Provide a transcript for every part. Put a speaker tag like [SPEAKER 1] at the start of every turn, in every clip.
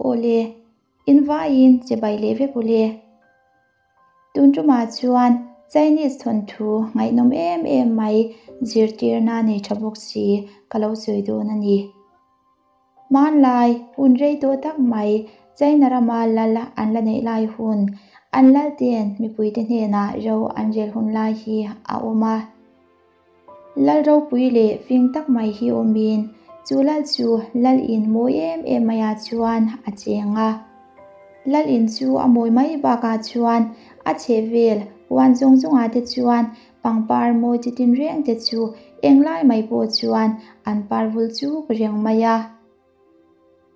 [SPEAKER 1] Aw le, in vaiin che bai leh vek u le. Tun tumah chuan Chinese thawnthu ngaihnawm em em mai zirtirna nei tha bawk si ka lo sawi dawn a ni. Hmanlai hun rei tawh tak mai China rama lal an la neih lai hun, an lal ten mipuite hnenah ro an rel hun lai hi a awm a. Lal ropui leh fing tak mai hi awmin chu lal chu lal in mawi em em maiah chuan a cheng a. Lal in chu a mawi mai bakah chuan a chhehvel huan zawng zawngah te chuan pangpar mawi chi tinreng te chu englai mai pawh chuan an par vul chuk reng mai a.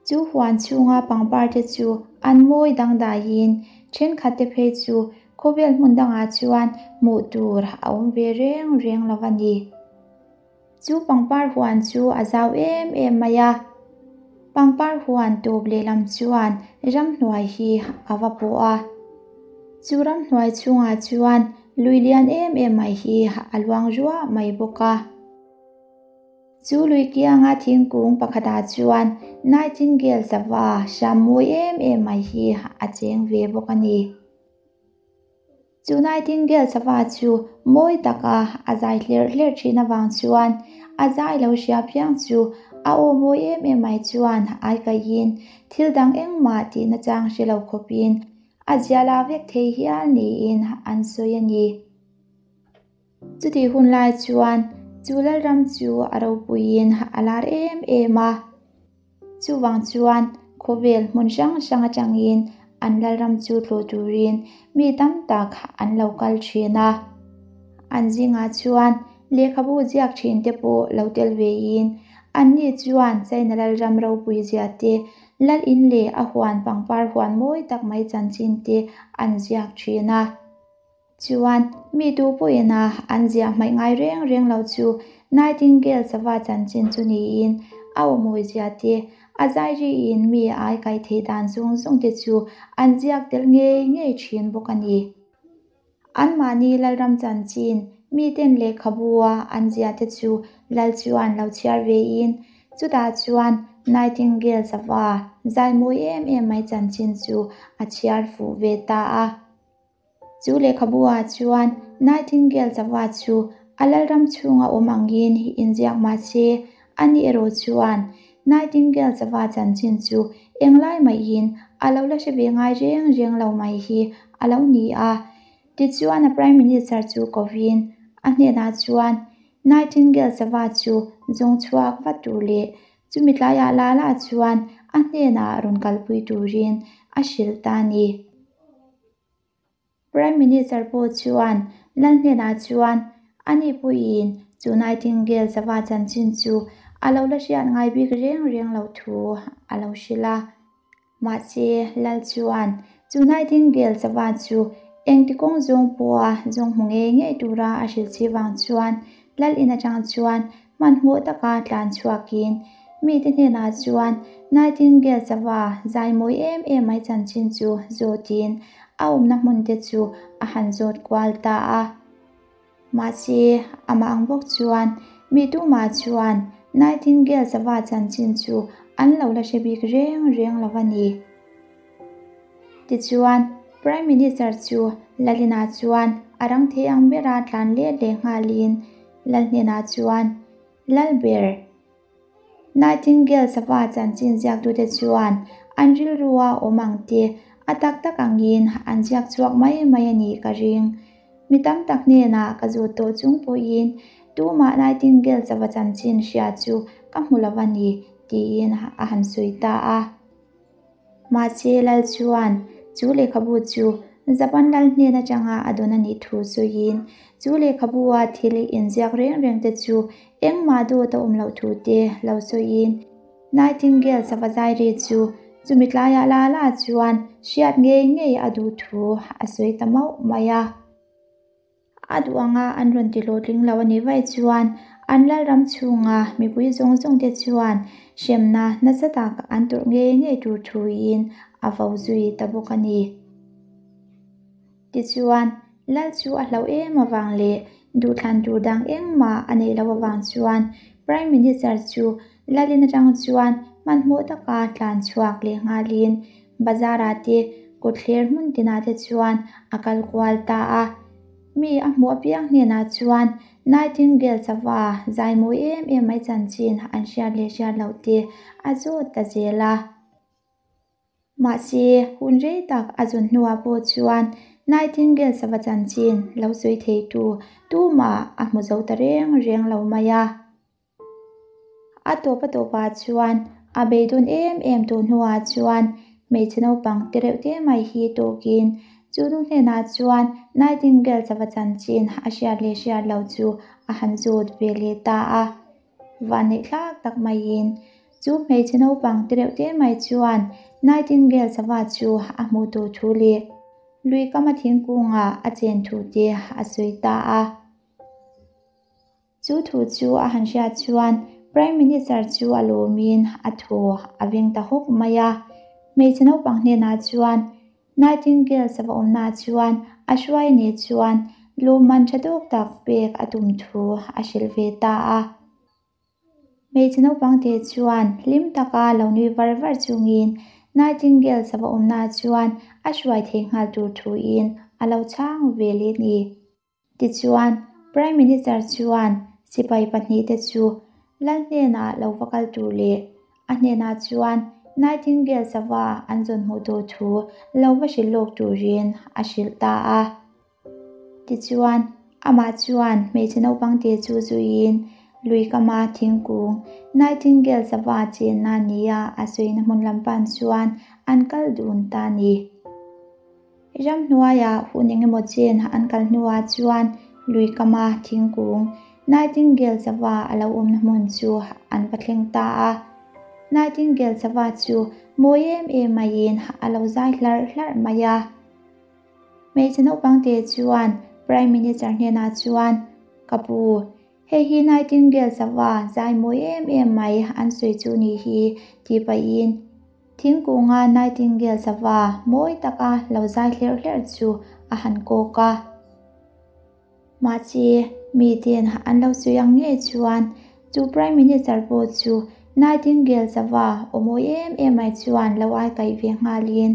[SPEAKER 1] Chu huan chhunga pangpar te chu an mawi dangdaiin thenkhat te phei chu khawvel hmun dangah chuan hmuh tur a awm ve reng reng lo a ni. Chu pangpar huan chu a zau em em mai a, pangpar huan tawp lehlam chuan ramhnuai hi a va pawh a. Chu ramhnuai chhungah chuan lui lian em em mai hi a luang ruah mai bawk a. Chu lui kianga thingkung pakhatah chuan Nightingale sava hram mawi em em mai hi a cheng ve bawk a ni. Chu Nightingale sava chu mawi taka a zai hlerh hlerh thin avang chuan a zai lo hria phiang chu a aw mawi em em mai chuan ai kaihin thil dang engmah tih nachang hre lo khawpin a ziala vek thei hial niin an sawi a ni. Chutih hun lai chuan chu Lalram chu a ropuiin a lar em em a. Chuvang chuan khawvel hmun hrang hrang atangin an Lalram chu tlawh turin mi tam tak an lo kal thin a. An zingah chuan lehkhabu ziak thin te pawh lo tel vein anni chuan China Lalram ropui zia te, Lal in leh a huan pangpar huan mawi tak mai chanchin te an ziak thin a. Chuan, mi tu pawhin a an ziah hmaih ngai reng reng lo chu Nightingale sava chanchin chu niin a awmawi zia te, a zai riin mi ai kai theih dan zawng zawng te chu an ziak tel ngei ngei thin bawk a ni. Anmahni Lalram chanchin miten lehkhabua an ziah te chu Lal chuan lo chhiar vein chutah chuan Nightingale sava zai mawi em em mai chanchin chu a chhiar fuh ve ta a. Chu lehkhabu ah chuan Nightingale chava chu a lalram chhunga awm angin inziak mah se, ani erawh chuan Nightingale chava chanchin chu englai maiin a lo la hre ve ngai reng reng lo mai hi a lo ni a. Tichuan a Prime Minister chu kovin a hnenah chuan Nightingale chava chu zawng chhuak vat tur leh chumi tlaiah la la chuan a hnenah rawn kalpui turin a hrilh ta a ni. Prime Minister pawh chuan Lal hnenah chuan a ni pawhin chu Nightingale sava chanchin chu a lo la hriat ngai bik reng reng lo thu a lo hrilh a. Mahse, Lal chuan chu Nightingale sava chu engti kawng zawng pawha zawng hmu ngei ngei tura a hrilh chhi vang chuan Lal in atang chuan Hmanhmawh taka tlan chhuakin mite hnenah chuan Nightingale sava zai mawi em em mai chanchin chu zawtin a awmna hmun te chu a han zawt kual ta a. Mahse, amah ang bawk chuan mi tumah chuan Nightingale sava chanchin chu an lo la hre bik reng reng lo a ni. Tichuan, Prime Minister chu Lalina chuan a rang thei ang bera tlan let leh nghalin Lal hnenah chuan, Lalber, Nightingale sava chanchin ziaktute chuan an rilrua awm ang te a tak tak angin an ziak chhuak mai mai a nih ka ring. Mi tam tak hnenah ka zawt tawh chung pawhin tumah Nightingale sava chanchin hria chu ka hmu lo a ni, tiin a han sawi ta a. Mahse, Lal chuan chu lehkhabu chu Japan lal hnen atanga a dawn a nih thu sawiin, chu lehkhabu-a thil inziak reng reng te chu engmah dawt a awm loh thu te lo sawiin, Nightingale sava zai ri chu chumi tlaiah la la chuan hriat ngei ngei a duh thu a sawi ta mauh mai a. A duh anga an rawn ti hlawhtling lo a nih vaih chuan an lalram chhunga mipui zawng zawng te chuan hremna nasa tak an tawrh ngei ngei tur thuin a vo zui ta bawk a ni. Tichuan, lal chu a hlauh em avang leh duhthlan tur dang engmah a neih loh avang chuan Prime Minister chu Lalin atang chuan hmanhmawh taka tlan chhuak leh nghalin bazar-ah te kawtthler hmun tinah te chuan a kal kual ta a. Mi a hmuh apiang hnenah chuan Nightingale sava zai mawi em em mai chanchin an hriat leh hriat loh te a zawt ta zel a. Mahse, hun rei tak a zawn hnuah pawh chuan Nightingale sava chanchin lo sawi theitu tumah a hmu zo ta reng reng lo mai a. A tawp a tawpah chuan a beidawn em em tawh hnuah chuan hmeichhe naupang te reuh te mai hi tawkin chu nu hnenah chuan Nightingale sava chanchin a hriat leh hriat loh chu a han zawt ve leh ta a. Vanneih thlak tak maiin chu hmeichhe naupang te reuh te mai chuan Nightingale sava chu a hmuh tur thu leh lui kama thingkungah a chen thu te a sawi ta a. Chu thu chu a han hriat chuan Prime Minister chu a lawmin a thaw a veng ta hawk mai a. Hmeichhe naupang hnenah chuan Nightingale sava awmnaah chuan a hruai nih chuan lawmman tha tawk tak pek a tum thu a hrilh ve ta a. Hmeichhe naupang te chuan hlim taka lo nui var var chungin Nightingale sava awmnaah chuan a hruai thei nghal tur thuin a lo chhang ve leh ni. Tichuan, Prime Minister chuan sipai pahnihte chu Lal hnenah lo va kal tur leh a hnenah chuan Nightingale sava an zawn hmuh tur thu lo va hrilh lawk turin a hrilh ta a. Tichuan, amah chuan hmeichhe naupangte chu zuiin lui kama thingkung Nightingale sava chenna nia a sawina hmun lam pan chuan an kal dun ta a ni. Ramhnuaiah hun engemaw chen an kal hnuah chuan lui kama thingkung Nightingale sava a lo awmna hmun chu an va thleng ta a. Nightingale sava chu mawi em em maiin a lo zai hlarh hlarh mai a. Hmeichhe naupangte chuan Prime Minister hnenah chuan, Ka pu, hei hi Nightingale sava zai mawi em em mai an sawi chu nih hi, tih pahin Thingkunga Nightingale sava mawi taka lo zai hlerh hlerh chu a han kawk a. Mahse, miten an lo sawi ang ngei chuan chu Prime Minister pawh chu Nightingale sava aw mawi em em mai chuan lo ai kaih ve nghalin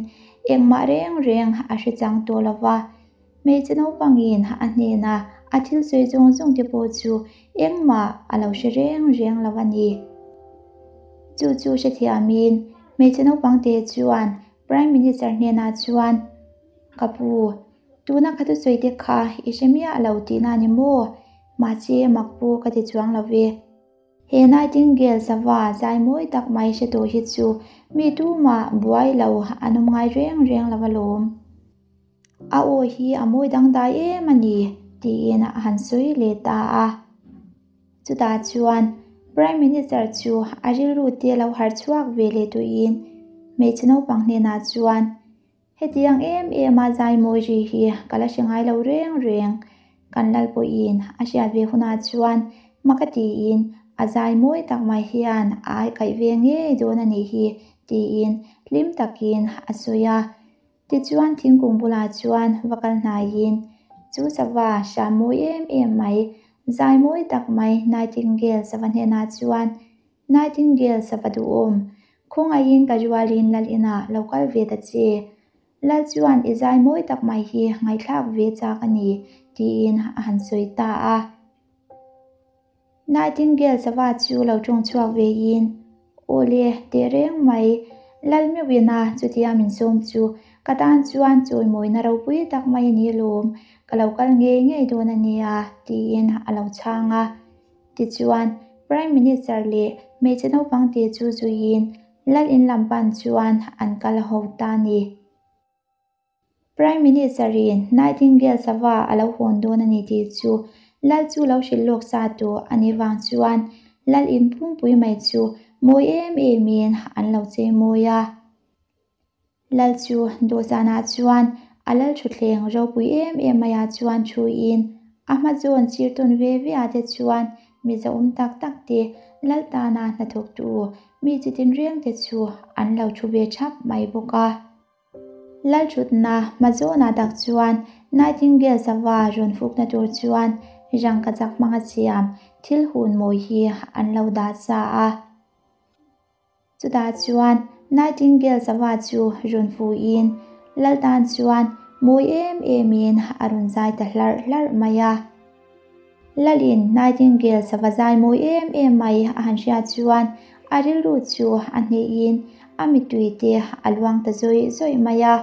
[SPEAKER 1] engmah reng reng a hre chang tawh lo va. Hmeichhe naupangin a hnena a thil sawi zawng zawng te pawh chu engmah a lo hre reng reng lo a ni. Chu chu hrethiamin hmeichhe naupangte chuan Prime Minister hnenah chuan, Ka pu, tuna ka thusawi te kha i hre miah lo tihna a ni maw? Mahse mak pu ka ti chuang lo ve. He Nightingale sava zai mawi tak mai hre tawh hi chu mi tumah buai lo an awm ngai reng reng lo alawm. A aw hi a mawi dangdai em a ni, tiin a han sawi leh ta a. Chutah chuan Prime Minister chu a rilru te lo harh chhuak ve leh tuiin hmeichhe naupang hnenah chuan, Hetiang em em a zai mawi ri hi ka la hre ngai lo reng reng. Kan lal pawhin a hriat ve hunah chuan hma ka tiin a zai mawi tak mai hian a ai kaih ve ngei dawn a nih hi tiin hlim takin a sawi a. Tichuan thingkung bulah chuan va kal hnaiin chu sava hram mawi em em mai, zai mawi tak mai Nightingale sava hnenah chuan Nightingale sava duhawm, khawngaihin ka rualin lal inah lo kal ve ta che. Lal chuan i zai mawi tak mai hi ngaihthlak ve chak a ni, tiin a han sawi ta a. Nightingale sava chu lo tawng chhuak vein, Aw le, teh reng mai, Lal meuhina chutia min sawm chu ka tan chuan chawimawina ropui tak mai a ni lawm, ka lo kal ngei ngei dawn a nia, tiin a lo chhang a. Tichuan, Prime Minister leh hmeichhe naupangte chu zuiin Lal in lam pan chuan an kal ho ta a ni. Prime Minister-in Nightingale sava a lo hawn dawn a ni tih chu Lal chu lo hrilh lawk sa tawh a nih vang chuan Lal in pumpui mai chu mawi em emin an lo chei mawi a. Lal chu dawhsanah chuan a lal thutthleng ropui em em maiah chuan thuin a hma zawn sir tawn ve ve ah te chuan mi zahawm tak tak te lal tana hnathawktu mi chi tinreng te chu an lo thu ve thap mai bawk a. Lal thutna hma zawnah tak chuan Nightingale sava rawn fukna tur chuan rangkachak hmanga siam thil hun mawi hi an lo dah sa a. Chutah chuan Nightingale sava chu rawn fuhin Lal tan chuan mawi em emin a rawn zai ta hlarh hlarh mai a. Lalin Nightingale sava zai mawi em em mai a han hriat chuan a rilru chu a hnehin a mittui te a luang ta zawih zawih mai a.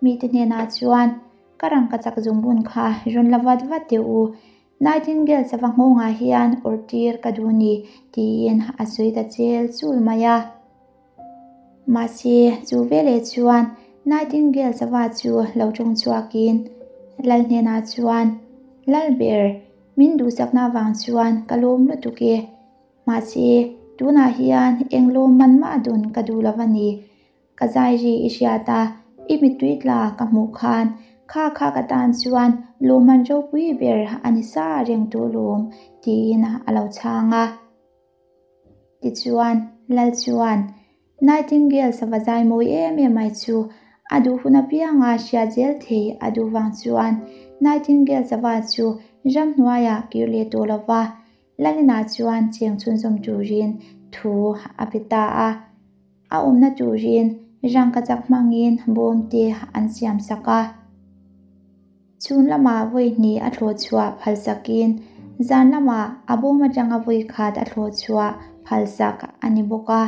[SPEAKER 1] Mite hnenah chuan, Ka rangkachak zungbun kha rawn la vat vat teh u, Nightingale sava nghawngah hian awrh tir ka duh ni, tiin a sawi ta chel chul mai a. Mahse, chu veleh chuan Nightingale sava chu lo tawng chhuakin Lal hnenah chuan, Lalber, min duhsakna avang chuan ka lawm lutuk e. Mahse, tunah hian eng lawm man mah dun ka duh lo a ni. Ka zai ri i hriat a, i mittui tla ka hmuh khan kha kha ka tan chuan lawmman ropui ber a ni sa reng tawh lawm, tiin a lo chhang a. Tichuan, Lal chuan Nightingale sava zai mawi em em mai chu a duh hun apianga hriat zel thei a duh vang chuan Nightingale sava chu ramhnuaiah kir leh tawh lova Lalina chuan cheng chhunzawm turin thu a pe ta a. A awmna turin rangkachak hmangin bawm te an siam sak a. Chhun lamah vawi hnih a thlawh chhuah phal sakin zan lamah a bawm atanga vawi khat a thlawh chhuah phal sak a ni bawk a.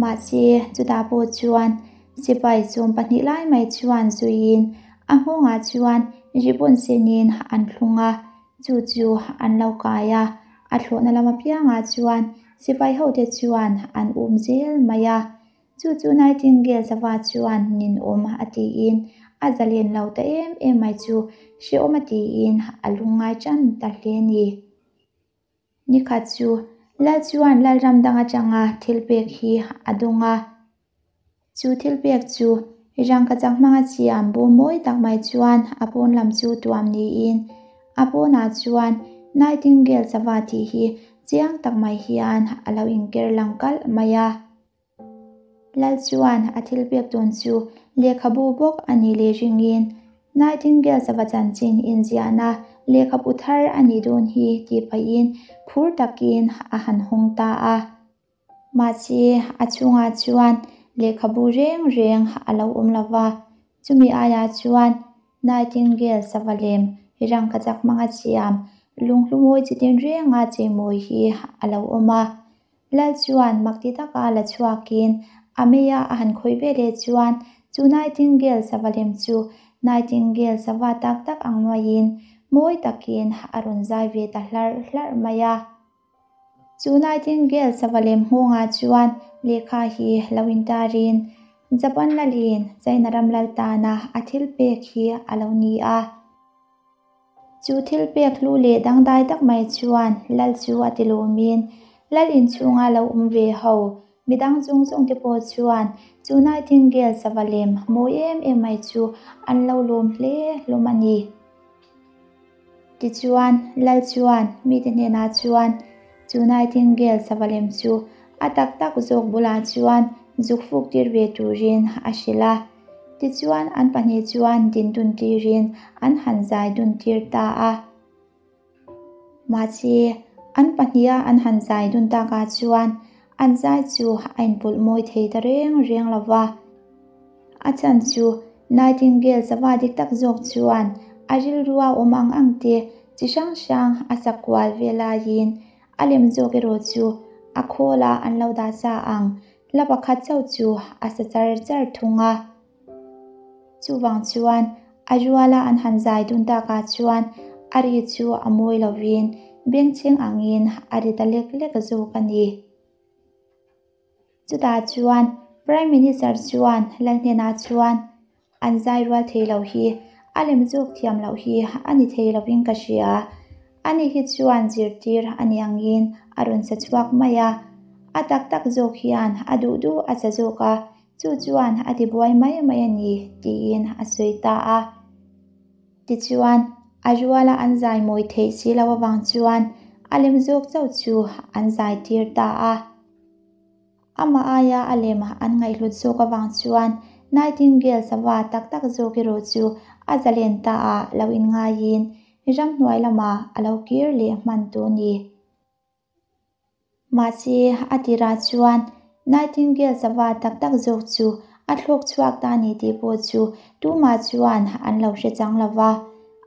[SPEAKER 1] Mahse, chutah pawh chuan sipai 12 lai mai chuan zuiin a nghawngah chuan ribbon senin an thlung a, chu chu an lo kai a, a thlawhna lam apiangah chuan sipai hote chuan an um zel mai a. Chu chu Nightingale sava chuan ninawm a tiin a zalen lo ta em em mai chu hrehawm a tiin a lungngai tan ta hle a ni. Nikhat chu Lal chuan Lalram dang atanga thil pek hi a dawng a. Chu thil pek chu rangkachak hmanga siam bawm mawi tak mai chuan a pawn lam chu tuam niin a pawnah chuan Nightingale sava tih hi chiang tak mai hian a lo inker lang kalh mai a. Lal chuan a thil pek dawn chu lehkhabu bawk a nih leh ringin Nightingale sava chanchin inziahna lehkhabu thar a nih dawn hi tih pahin phur takin a han hawng ta a. Mahse, a chhungah chuan lehkhabu reng reng a lo awm lo va, chumi aiah chuan Nightingale sava lem rangkachak hmanga siam lunghlumawi chitin renga cheimawi hi a lo awm a. Lal chuan mak ti taka la chhuakin a meia a han khawih ve leh chuan chu Nightingale sava lem chu Nightingale sava tak tak ang maiin mawi takin a rawn zai ve ta hlarh hlarh mai a. Chu Nightingale sava lem nghawngah chuan lehkha hi lo intarin Japan lalin China ram lal tana a thil pek hi a lo ni a. Chu thil pek hlu leh dangdai tak mai chuan Lal chu a ti lawmin, Lal inchhunga lo awm ve ho, midang zawng zawng te pawh chuan chu Nightingale sava lem mawi em em mai chu an lo lawm hle hlawm a ni. Tichuan, Lal chuan mite hnenah chuan chu Nightingale sava lem chu a tak tak zawk bulah chuan zuk fuk tir ve turin a hrilh a. Tichuan an pahnih chuan din dun tirin an han zai dun tir ta a. Mahse, an pahniha an han zai dun takah chuan an zai chu a inpawlh mawi thei ta reng reng lo va. A chhan chu Nightingale sava dik tak zawk chuan a rilrua awm ang ang te chi hrang hrang a sak kual ve laiin a lem zawk erawh chu a khawla an lo dah sa ang Hla pakhat chauh chu a sa char char thung a. Chuvang chuan a ruala an han zai dun takah chuan a ri chu a mawi lovin bengchheng angin a ri ta lek lek zawk a ni. Chutah chuan Prime Minister chuan Lal hnenah chuan An zai rual thei lo hi a lem zawk thiam loh hi a ni thei lovin ka hria. Ani hi chuan zirtir a ni angin a rawn sa chhuak mai a. A tak tak zawk hian a duh duh a sa zawk a, chu chuan a ti buai mai mai a ni tiin a sawi ta a. Tichuan, a ruala an zai mawi theih si lo avang chuan a lem zawk chauh chu an zai tir ta a. Amah aia a lem an ngaihhlut zawk avang chuan Nightingale sava tak tak zawk erawh chu a zalen ta ah lo inngaiin ramhnuai lamah a lo kir leh hman tawh a ni. Mahse, a tirah chuan Nightingale sava tak tak zawk chu a thlawk chhuak ta ni tih pawh chu tumah chuan an lo hre chang lo va,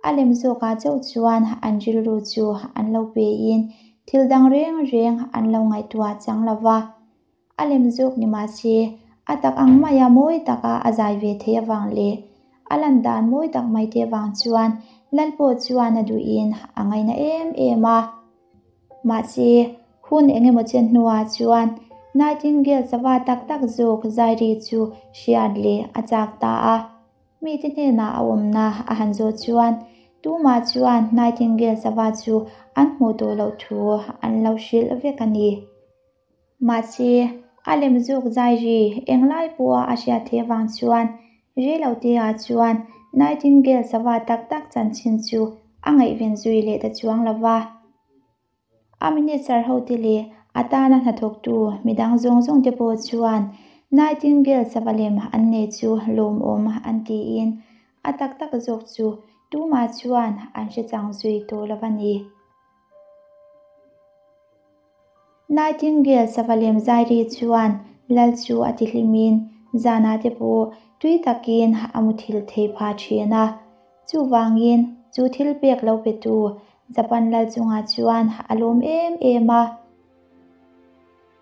[SPEAKER 1] a lem zawkah chauh chuan an rilru chu an lo pein thil dang reng reng an lo ngaihtuah chang lo va. A lem zawk ni mah se, a tak ang maia mawi taka a zai ve theih avang leh a lan dan mawi tak mai te avang chuan Lal pawh chuan a duhin a ngaina em em a. Mahse, hun eng emaw chen hnuah chuan Nightingale sava tak tak zawk zai ri chu hriat leh a chak ta a. Mite hnenah a awmna a han zawh chuan tumah chuan Nightingale sava chu an hmuh tawh loh thu an lo hrilh vek a ni. Mahse, a lem zawk zai ri englai pawha a hriat theih avang chuan reiloteah chuan Nightingale sava tak tak chanchin chu a ngaihven zui leh ta chuang lo va. A minister hote leh a tana hnathawktu midang zawng zawngte pawh chuan Nightingale sava lem an nei chu lawmawm an tiin a tak tak zawk chu tumah chuan an hre chang zui tawh lo va ni. Nightingale sava lem zai ri chuan lal chu a ti hlimin zanah te pawh tui takin a muthilh theih phah thin a. Chuvangin chu thil pek lo petu Japan lal chungah chuan a lawm em em a.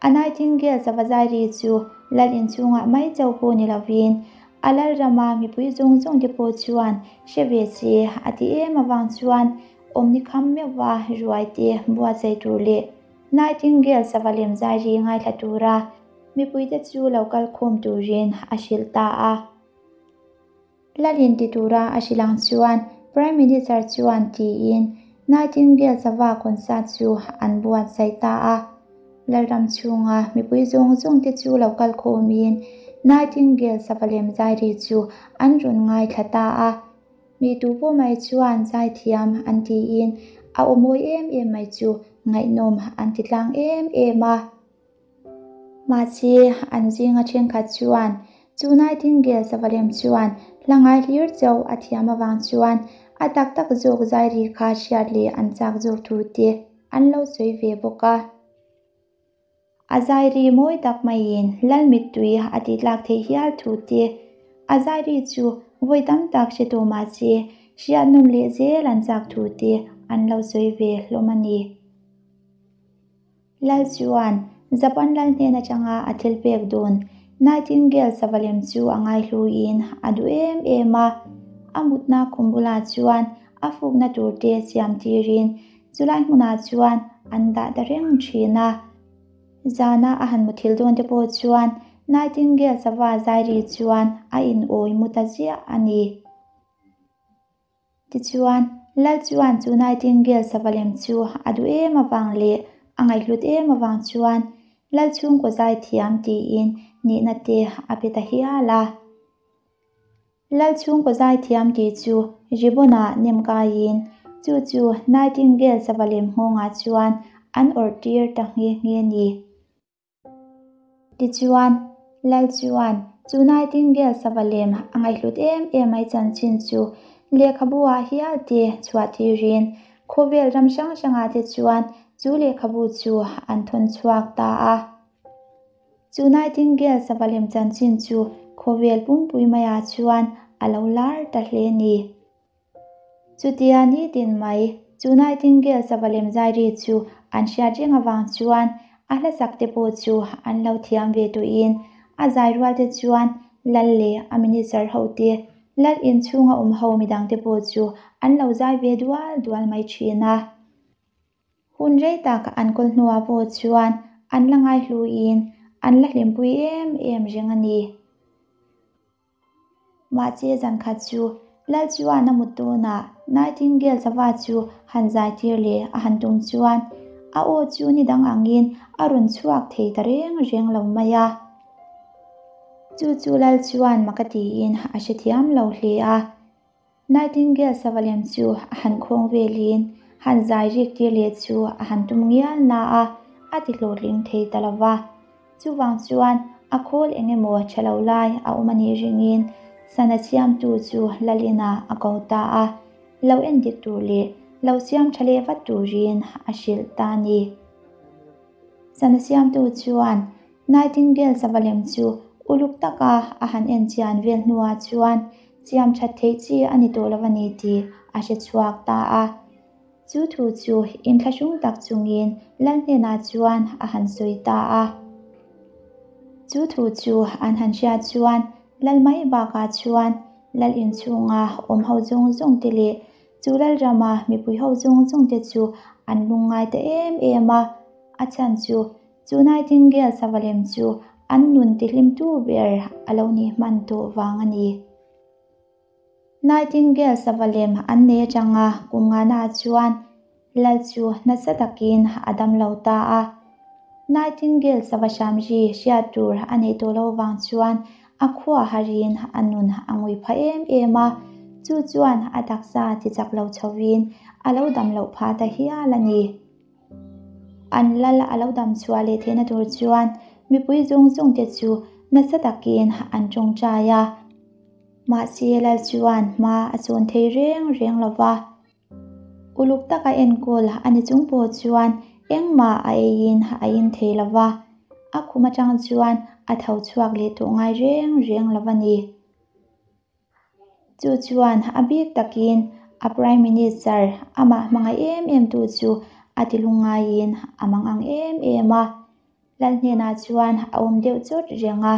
[SPEAKER 1] A Nightingale sava zai ri chu lal inchhungah mai chauh pawh ni lovin a lal rama mipui zawng zawng te pawh chuan hre ve se a ti em avang chuan awmni kham meuhva ruai te buatsaih tur leh Nightingale sava lem zai ri ngaithla tura mipuite chu lo kal khawm turin a hrilh ta a. Lalin ti tura a hrilh ang chuan Prime Minister chuan tiin Nightingale sava concert chu an buatsaih ta a. Lalram chhunga mipui zawng zawng te chu lo kal khawmin Nightingale sava lem zai ri chu an rawn ngaithla ta a. Mi tu pawh mai chuan zaithiam an tiin a aw mawi em em mai chu ngaihnawm an ti tlang em em a. Mahse, an zinga thenkhat chuan chu Nightingale sava lem chuan hla ngai hlir chauh a thiam avang chuan a tak tak zawk zai ri kha hriat leh an chak zawk thu te an lo sawi ve bawk a. A zai ri mawi tak maiin Lal mittui a tih tlak theih hial thu te, a zai ri chu vawi tam tak hre tawh mah se hriat nawn leh zel an chak thu te an lo sawi ve hlawm a ni. Lal chuan Japan lal hnen atanga a thil pek dawn Nightingale sava lem chu a ngaihluin a duh em em a, a mutna khum bulah chuan a fukna tur te siam tirin Chulai hmunah chuan an dah ta reng thin a. Zana a han muthilh dawn te pawh chuan Nightingale sava zai ri chuan a in awi mu ta ziah a ni. Tichuan, Lal chuan chu Nightingale sava lem chu a duh em avang leh a ngaihhlut em avang chuan Lal chhungkaw zai thiam tiin nihna te a pe ta hial a. Lal chhungkaw zaithiam tih chu ribbon-ah nem kaiin chu chu Nightingale sava lem nghawngah chuan an awrh tir ta nghe nghe ni. Tichuan, Lal chuan chu Nightingale sava lem a ngaihhlut em em mai chanchin chu lehkhabu-ah hial te chhuah tirin khawvel ram hrang hrangah te chuan chu lehkhabu chu an thawn chhuak ta a. Chu Nightingale sava lem chanchin chu khawvel pumpui maiah chuan a lo lar ta hle a ni. Chutia nitin mai chu Nightingale sava lem zai ri chu an hriat reng avang chuan a hlasak te pawh chu an lo thiam ve tawhin a zai rual te chuan lal leh a minister ho te, lal inchhunga awm ho midang te pawh chu an lo zai ve dual dual mai thin a. Hun rei tak an kawl hnuah pawh chuan an la ngaihluin an la hlimpui em em reng a ni. Mahse zan khat chu Lal chuan a mut dawnah Nightingale sava chu han zai tir leh a han tum chuan a aw chu ni dang angin a rawn chhuak thei ta reng reng lo mai a. Chu chu Lal chuan maka tiin a hrethiam lo hle a. Nightingale sava lem chu a han khawng velin han zai rik tir leh chu a han tum ngial na a, a ti hlawhtling thei ta lo va. Chuvang chuan a khawl eng emaw tha lo lai a awm a nih ringin sana siamtu chu Lalina a ko ta a, lo en dik tur leh lo siam tha leh vat turin a hrilh ta a ni. Sana siamtu chuan. Nightingale sava lem chu uluk taka a han en chian vel hnuah chuan siam that theih chi a ni tawh lo a ni tih a hre chhuak ta a. Chu thu chu inthlahrung tak chungin Lal hnenah chuan a han sawi ta a. Chu thu chu an han hriat chuan Lal mai bakah chuan Lal inchhunga awm ho zawng zawng te leh chu Lal rama mipui ho zawng zawng te chu an lungngai ta em em a. A chhan chu chu Nightingale sava lem chu an nun tihlimtu ber a lo nih hman tawh vang a ni. Nightingale sava lem an nei atanga kum ngana chuan Lal chu nasa takin a dam lo ta a. Nightingale sava hram ri hriat tur a neih tawh loh vang chuan a khua harin a nun a ngui phah em em a, chu chuan a taksa tichak lo chhovin a lo dam loh phah ta hial a ni. An lal a lo dam chhuah leh theihna tur chuan mipui zawng zawng te chu nasa takin an tawngtai a. Mahse lal chuan hma a sawn thei reng reng lo va. Uluk taka enkawl a ni chung pawh chuan engmah a eiin a in thei lo va, a khum atang chuan a tho chhuak leh tawh ngai reng reng lo a ni. Chu chuan a bik takin a Prime Minister amah hmangaih em em tu chu a ti lungngaiin a mang ang em em a. Lal hnenah chuan a awm deuh chawt reng a,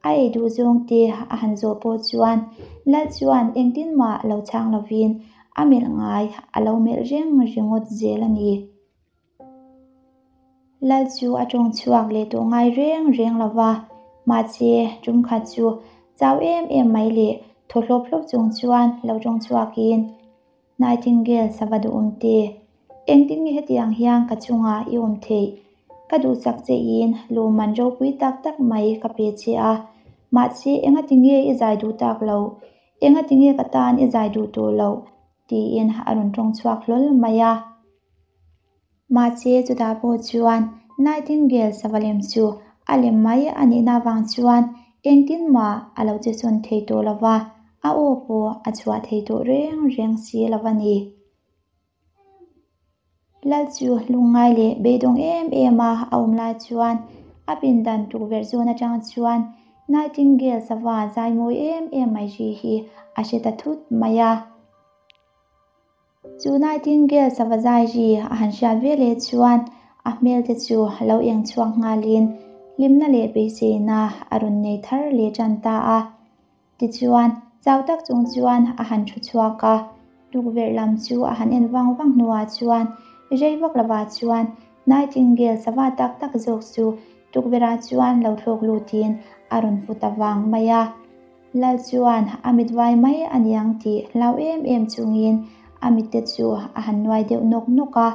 [SPEAKER 1] a ei duh zawng te a han zawh pawh chuan Lal chuan engtin mah lo chhang lovin a melh ngai a lo melh reng ringawt zel a ni. Lal chu a tawng chhuak leh tawh ngai reng reng lo va, mahse tum khat chu chau em em mai leh thaw hlawp hlawp chung chuan lo tawng chhuakin, Nightingale sava duhawm te, engtin nge hetiang hian ka chungah i awm theih? Ka duhsak che in lawmman ropui tak tak mai ka pe che a, mahse engati nge i zai duh tak loh? Engati nge ka tan i zai duh tawh loh? tiin a rawn tawng chhuak hlawl mai a. Mahse chutah pawh chuan Nightingale sava lem chu a lem mai a nihna avang chuan engtin mah a lo che sawn thei tawh lo va, a aw pawh a chhuah thei tawh reng reng si lo a ni. Lal chu lungngai leh beidawng em em a a awm lai chuan a pindan tukverh zawn atang chuan Nightingale sava zai mawi em em mai ri hi a hre ta thut mai a. Chu Nightingale sava zai ri a han hriat ve leh chuan a hmel te chu lo eng chhuak nghalin hlimna leh beiseina a rawn nei thar leh tan ta a. Tichuan, chau tak chung chuan a han thu chhuak a, tukverh lam chu a han en vang vang hnuah chuan rei vak lovah chuan Nightingale sava tak tak zawk chu tukverhah chuan lo thlawk lutin a rawn fu ta vang mai a. Lal chuan a mit vai mai a niang tih hlau em em chungin a mitte chu a han nuai deuh nawk nawk a,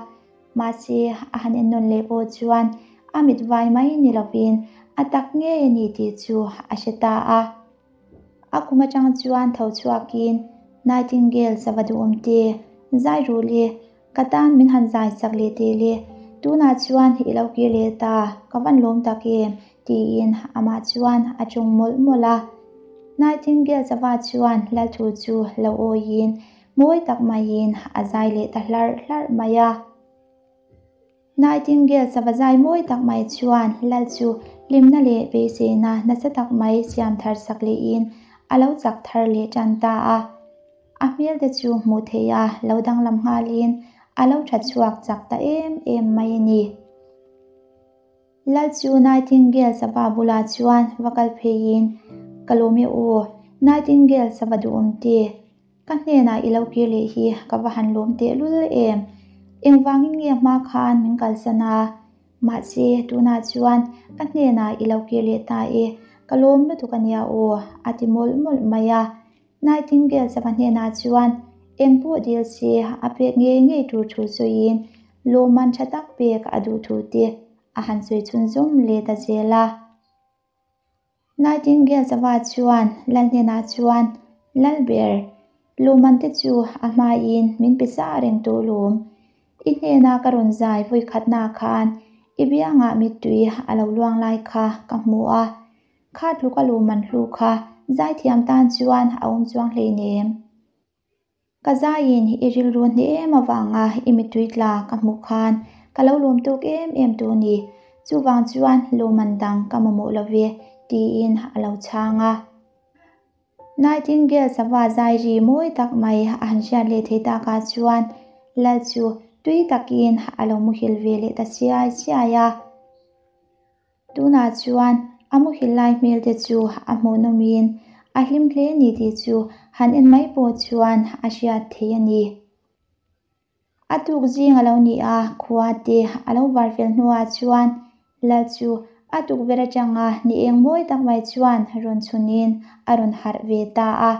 [SPEAKER 1] mahse a han en nawn leh pawh chuan a mit vai mai ni lovin a tak ngei a ni tih chu a hre ta a. A kum atang chuan tho chhuakin Nightingale sava duhawm te, zai ru le, Ka tan min han zai sak leh teh le, tunah chuan i lo kir leh ta, ka van lawm tak em? tiin amah chuan a ṭawng mawlh mawlh a. Nightingale sava chuan Lalthu chu lo awiin mawi tak maiin a zai leh ta hlarh hlarh mai a. Nightingale sava zai mawi tak mai chuan Lal chu hlimna leh beiseina nasa tak mai siam thar sak lehin a lo chak thar leh ṭan ta a. A hmel te chu hmuh theih a lo danglam nghalin a lo tha chhuak chak ta em em mai a ni. Lal chu Nightingale sava bulah chuan va kal pheiin, Ka lawm e u, Nightingale sava duhawm te, ka hnenah i lo kir leh hi ka va han lawm tehlul em? Engvangin nge hma khan min kalsan a? Mahse, tunah chuan ka hnenah i lo kir leh ta e, ka lawm lutuk a nia aw, a ti mawlh mawlh mai a. Nightingale sava hnenah chuan eng pawh dil se a pek ngei ngei tur thu sawiin lawmman tha tak pek a duh thu te a han sawi chhunzawm leh ta zel a. Nightingale sava chuan Lal hnenah chuan, Lalber, lawmman te chu a hmain min pe sa reng tawh lawm. I hnena ka rawn zai vawi khatna khan i biangah mittui a lo luang lai kha ka hmu a. Kha tluk a lawmman hlu kha zaithiam tan chuan a awm chuang hleinem. Ka zaiin i rilru hne em avanga i mittui tla ka hmuh khan ka lo lawm tawk em em tu ni. Chuvang chuan lawmman dang ka mamawh lo ve, tiin a lo chhang a. Nightingale sava zai ri mawi tak mai a han hriat leh thei takah chuan Lal chu tui takin a lo muhil ve leh ta siai siai a. Tunah chuan a muhil lai hmel te chu a hmuhnawmin a hlim hle ni tih chu han en mai pawh chuan a hriat thei a ni. A tuk zing a lo ni a, khua te a lo var fel hnuah chuan Lal chu a tukverh atanga ni eng mawi tak mai chuan rawn chhunin a rawn harh ve ta a.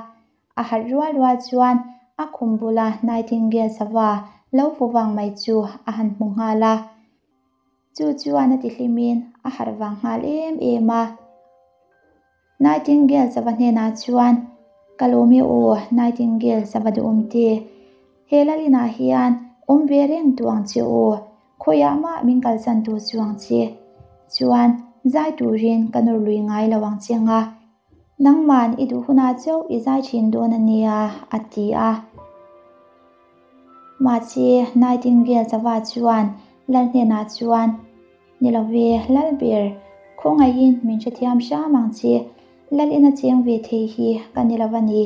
[SPEAKER 1] A harh rual rual chuan a khum bula Nightingale sava lo fu vang mai chu a han hmu nghal a. Chu chuan a tihlimin a harh vang nghal em em a. Nightingale sava hnenah chuan, Ka lawm e aw, Nightingale sava duhawm te. He Lalinah hian awm ve reng duh ang che aw, khawiah mah min kalsan tur chu ang che. Chuan, zai turin ka nawr lui ngai lo ang che nga. Nangman i duh hunah chauh i zai thin dawn a nia, a ti a. Mahse, Nightingale sava chuan Lal hnenah chuan, Ni lo ve, Lalber, khawngaihin min hrethiam hram ang che, Lal ina cheng ve thei hi ka ni lo a ni.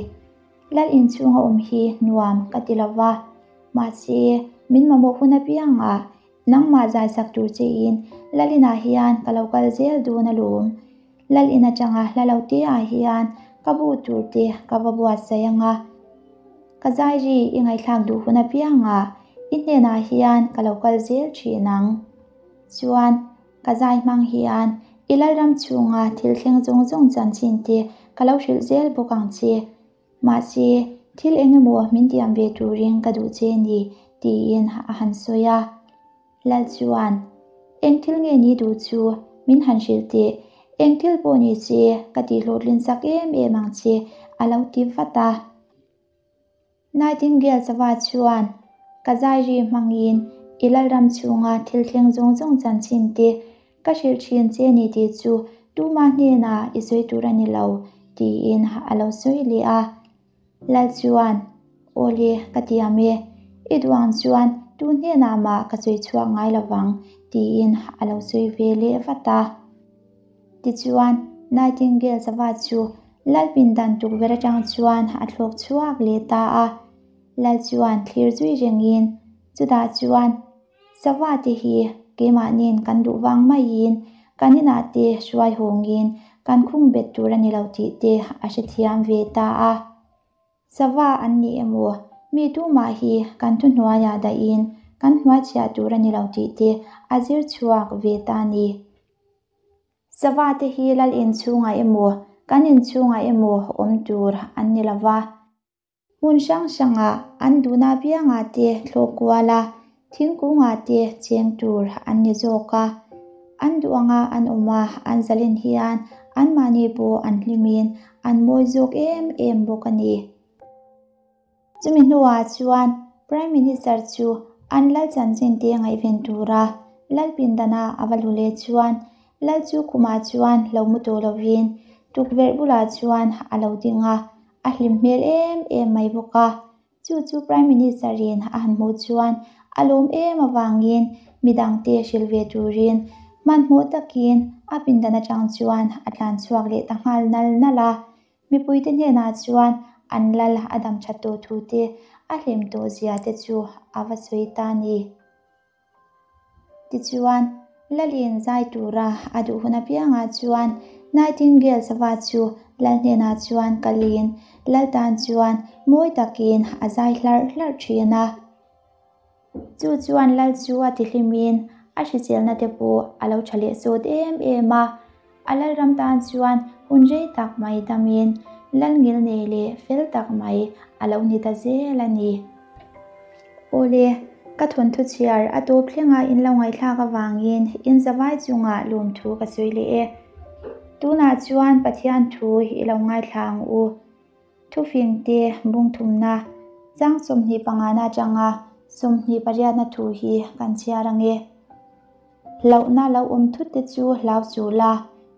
[SPEAKER 1] Lal inchhunga awm hi nuam ka ti lo va, mahse, min mamawh hun apiangah nangmah zaisak tur chein Lal inah hian ka lo kal zel dawn alawm. Lal in atanga hla lo te ah hian ka bu tur te ka va buatsaih ang a, ka zai ri i ngaihthlak duh hun apiangah i hnenah hian ka lo kal zel thin ang. Chuan, ka zai hmang hian i lalram chhunga thil thleng zawng zawng chanchin te ka lo hrilh zel bawk ang che. Mahse, thil eng emaw min tiam ve turin ka duh che ni, tiin a han sawi a. Lal chuan, Eng thil nge ni duh chu min han hrilh teh, eng thil pawh ni se ka tih hlawhtlin sak em em ang che, a lo ti vat a. Nightingale sava chuan, Ka zai ri hmangin i lalram chhunga thil thleng zawng zawng chanchin te ka hrilh thin che ni tih chu tuma hnenah i sawi tur a ni lo, tiin a lo sawi leh a. Lal chuan, Awle, ka tiam e. I duh ang chuan tu hnenah mah ka sawi chhuak ngai lo vang, tiin a lo sawi ve leh vat a. Tichuan, Nightingale sava chu Lal pindan tukverh atang chuan a thlawk chhuak leh ta a. Lal chuan thlir zui rengin, Chutah chuan sava te hi keimahni'n kan duh vang maiin kan inah te hruai hawngin kan khung bet tur a ni lo tih te a hrethiam ve ta a. Sava an ni emaw, mi tumah hi kan thuhnuaiah dahin kan hnuaichhiah tur a ni lo tih te a zir chhuak ve ta a ni. Sava te hi lal inchhungah emaw, kan inchhungah emaw awm tur an ni lo va. Hmun hrang hrangah an duhna apiangah te thlawk kual a, thingkungah te cheng tur an ni zawk a. An duh anga an awm a, an zalen hian anmahni pawh an hlimin an mawi zawk em em bawk a ni. Chumi hnuah chuan Prime Minister chu an lal chanchin te ngaihven tura lal pindana a va hlu leh chuan lal chu khumah chuan lo mu tawh lovin tukverh bulah chuan a lo ding a, A hlim hmel em em mai bawk a, chu chu Prime Minister in a han hmuh chuan a lawm em avangin midangte hrilh ve turin hmanhmawh takin a pindan atang chuan a tlan chhuak leh ta nghal nal nal a. Mipuite hnenah chuan an lal a dam that tawh thu te, a hlim tawh zia te chu a va sawi ta a ni. Tichuan, Lalin zai tura a duh hun apiangah chuan Nightingale sava chu Lal hnenah chuan kalin Lal tan chuan mawi takin a zai hlarh hlarh thin a. Chu chuan Lal chu a tihlimin a hriselna te pawh a lo tha leh sawt em em a. A lalram tan chuan hun rei tak mai damin lal ngil nei leh fel tak mai a lo ni ta zel a ni. Awle, ka thawnthu chhiar a tawp thlenga in lo ngaihthlak avangin in zavai chungah lawmthu ka sawi leh e. Tunah chuan Pathian thu i lo ngaithla ang u. Thufing te bung thumna chang 25 na atanga 28 na thu hi kan chhiar ang e. Hlauhna lo awm thut te chu hlau suh la,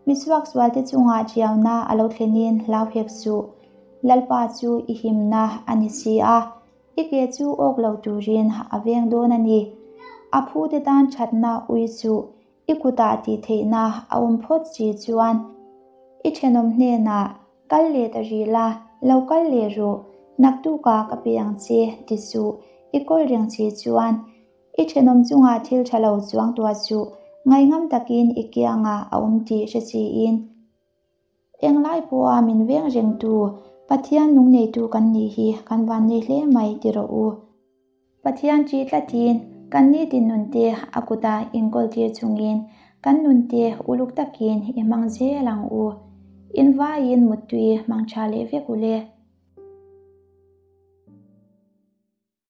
[SPEAKER 1] mi suaksual te chungah ṭiauna a lo thlenin hlau hek suh. Lalpa chu i himna a ni si a, i ke chu awk lo turin a veng dawn a ni. A phu te tan ṭhatna ui suh. I kutah tih theihna a awm phawt si chuan i thenawm hnenah kal leh ta rih la, lo kal leh rawh, naktukah ka pe ang che ti suh. I kawl reng si chuan i thenawm chungah thil tha lo chuang tuah suh, ngaihngam takin i kiangah a awm tih hre siin. Englai pawha min veng rengtu Pathian nung neitu kan nih hi kan van nei hle mai ti rawh u. Pathian ṭih tlatin kan nitin nunte a kuta inkawl tir chungin kan nunte uluk takin i hmang zel ang u. Invaiin muttui hmang ṭha leh vek u le.